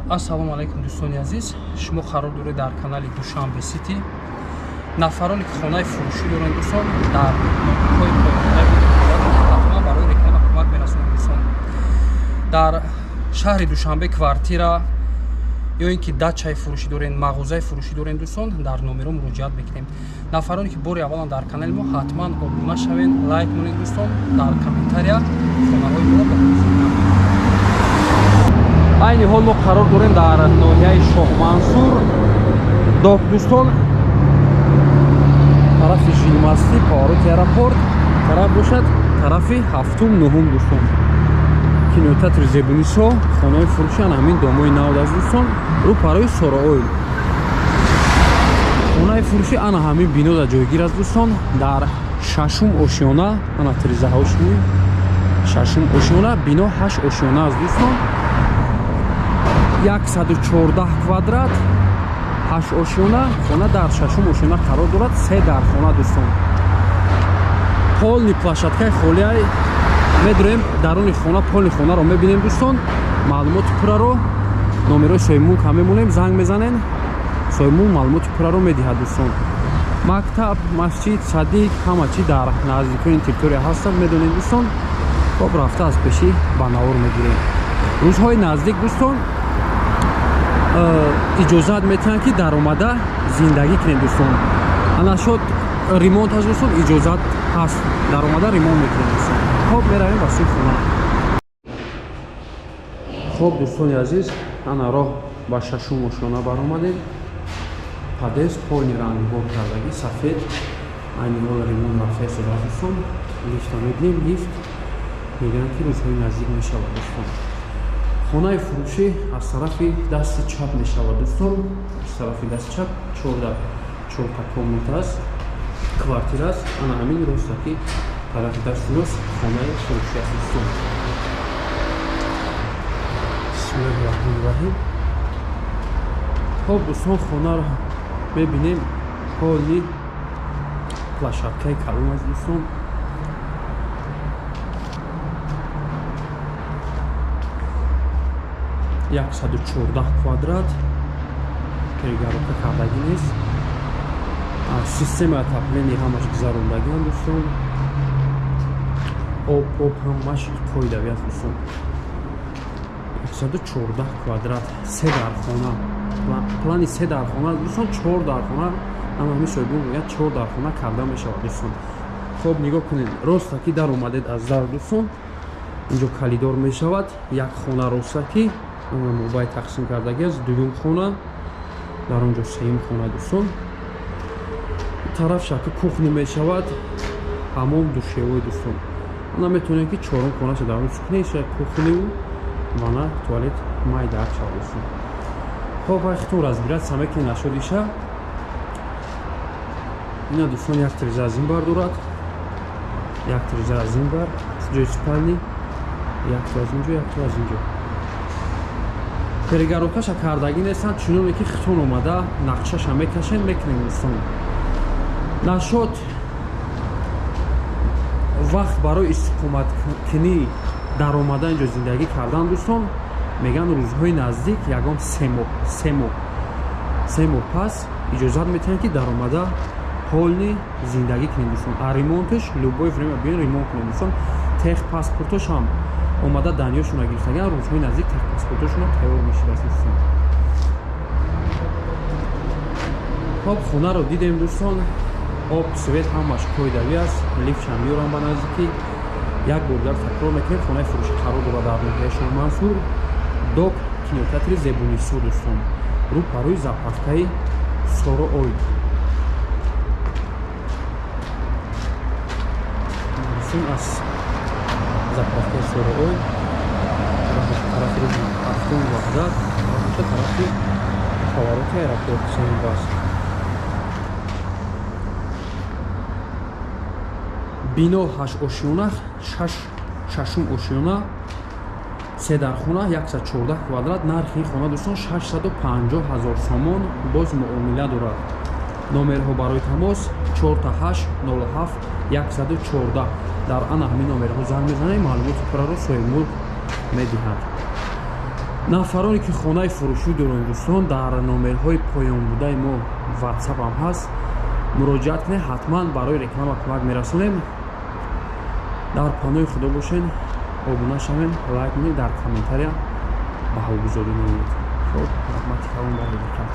Ассалому алайкум дӯстони азиз, шумо қарор доред дар канали Душанбе Сити. Нафароне ки хонаи фурӯшӣ доранд дӯстон, дар нуқтаҳои поёнтаи ҳатман барои реклама кӯмак мерасонанд дӯстон. Дар шаҳри Душанбе квартира ё ин ки дачаи фурӯшӣ дорен, мағозаи фурӯшӣ дорен дӯстон, дар номеро муроҷиат мекунем. Нафароне ки бори аввалан дар канали мо, ҳатман обуна шавен, лайк монед дӯстон, дар комментария хонаҳои моро ба. Айни ҳол мо қарор дорем дар ноҳияи Шоҳмансур. Док дӯстон, тарафи Жилмастӣ, повороти аэропорт тараф бошад, тарафи ҳафтум нуҳум дӯстон. Кинотеатри Зебунисо, хонаҳои фурӯшиан ҳамин домои нав аст дӯстон, рӯ парои Сороил. Хонаи фурӯшӣ ана ҳамин бино дар ҷойгир аст дӯстон, дар шашум ошёна, ана тирезаҳошуи шашум ошёна, бино ҳашт ошёна аст дӯстон. 114 квадрат, 8 ошёна, хона дар шашум ошёна қарор дорад, се дар хона дӯстон. Полный площадкаи холиай медурем даруни хона, полный хонаро мебинем дӯстон. Маълумоти пурраро номерои соҳибмулк ҳам мемонем, занг мезанен, соҳибмулк маълумоти пурраро медиҳад дӯстон. Мактаб, масҷид, садик, ҳама чи дар наздикони территория ҳастанд, медонем дӯстон. Хоб, рафта аз пешӣ ба навор мегирем. Рӯзҳои наздик дӯстон иҷозат метиҳанд ки даромада зиндагӣ кунем дӯстон. Ана шод ремонт аст дӯстон, иҷозат ҳаст, даромада ремонт мекунем дӯстон. Хоб, меравем ба сӯи хона. Хоб дӯстони азиз, ана роҳ ба шашум ошёна баромадем. Подъезд полный рангбор кардагӣ, сафед, айни ҳол ремонт рафта истодааст дӯстон. Лифта мебинем, лифт мегӯянд ки рӯзҳои наздик мешавад дӯстон. Хонаи фурӯшӣ аз тарафи дасти чап мешавад дӯстон, аз тарафи дасти чап чорта комната аст, квартира аст. Ана ҳамин ростаки тарафи дасти рост хонаи фурӯшӣ аст дӯстон. Бисмиллоҳи раҳмони раҳим. Хоб дӯстон, хонаро мебинем, полный площадкаи калон аст дӯстон. 114 квадрат, перегородка кардагӣ нест, системаи отопления ҳамаш гузарондагиам дӯстон, об об ҳамаш қоидавӣ аст дӯстон. 114 квадрат, се дархона, плани се дархона дӯстон, чор дархона, ама ҳамин соҳибон мегӯяд чор дархона карда мешавад дӯстон. Хоб, нигоҳ кунед, ростаки дар омадед аз дар дӯстон, инҷо калидор мешавад, як хона ростаки мобай тақсим кардагӣ аст, дуюм хона, дар он ҷо сеюм хона дӯстон. Тараф шакли кухня мешавад, ҳамом, душевой дӯстон. Ана метавонем ки чорум хонаша дар он сукне, кухню вана, туалет майдаак шавад дӯстон. Хоб, хитон разбираться мекунем нашод иша. Ина дӯстон, як тиреза аз ин бар дорад, як тиреза аз ин бар, ҷои спальни, якто аз ин ҷо, якто аз ин ҷо. Перегородкаша кардагӣ нестанд, чуноне ки хитон омада нақшаша мекашем, мекунем дӯстон. Нашод вақт барои истиқоматкунӣ даромада инҷо зиндагӣ кардан дӯстон, мегӯянд рӯзҳои наздик, ягон се моҳ пас иҷозат метиҳанд ки даромада полный зиндагӣ кунем дӯстон. А ремонтш любое время биён ремонт кунем дӯстон. Техпаспортош ҳам омада даниёшона гирифтагиан, рӯзҳои наздик техпаспортошона тайёр мешудааст дӯстон. Хоб, хонаро дидем дӯстон, об, свет ҳамаш қоидавӣ аст, лифтшам меорам ба наздикӣ. Як бор дигар такрор мекунем, хонаи фурӯшӣ қарор дорад дар ноҳияи Шоҳмансур, док кинотеатри Зебунисо дӯстон, рӯ парои заправкаи Соро Ойл дӯстон. Аз заправкаи Соро Ойл тарафи ҳафтум Ваҳдат, тарафи повороти аэропорт Сеюмбаст. Бино ҳашт ошёна, шашум ошёна, се дархона, 114 квадрат. Нархи ин хона дӯстон 650 ҳазор сомон, боз муомила дорад. Номерҳо барои тамос 48 07 114. Дар ана ҳамин номерҳо занг мезанем, маълумоти пурраро соҳибмулк медиҳад. Нафароне, ки хонаи фурӯшӣ доранд, дӯстон, дар номерҳои поёнбудаи мо Ватсап ҳам ҳаст, муроҷиат кунед, ҳатман барои реклама кӯмак мерасонем. Дар паноҳи Худо бошед, обуна шавед, лайк кунед, дар комментария баҳогузорӣ намоед. Хоб, раҳмати калон барои диққат.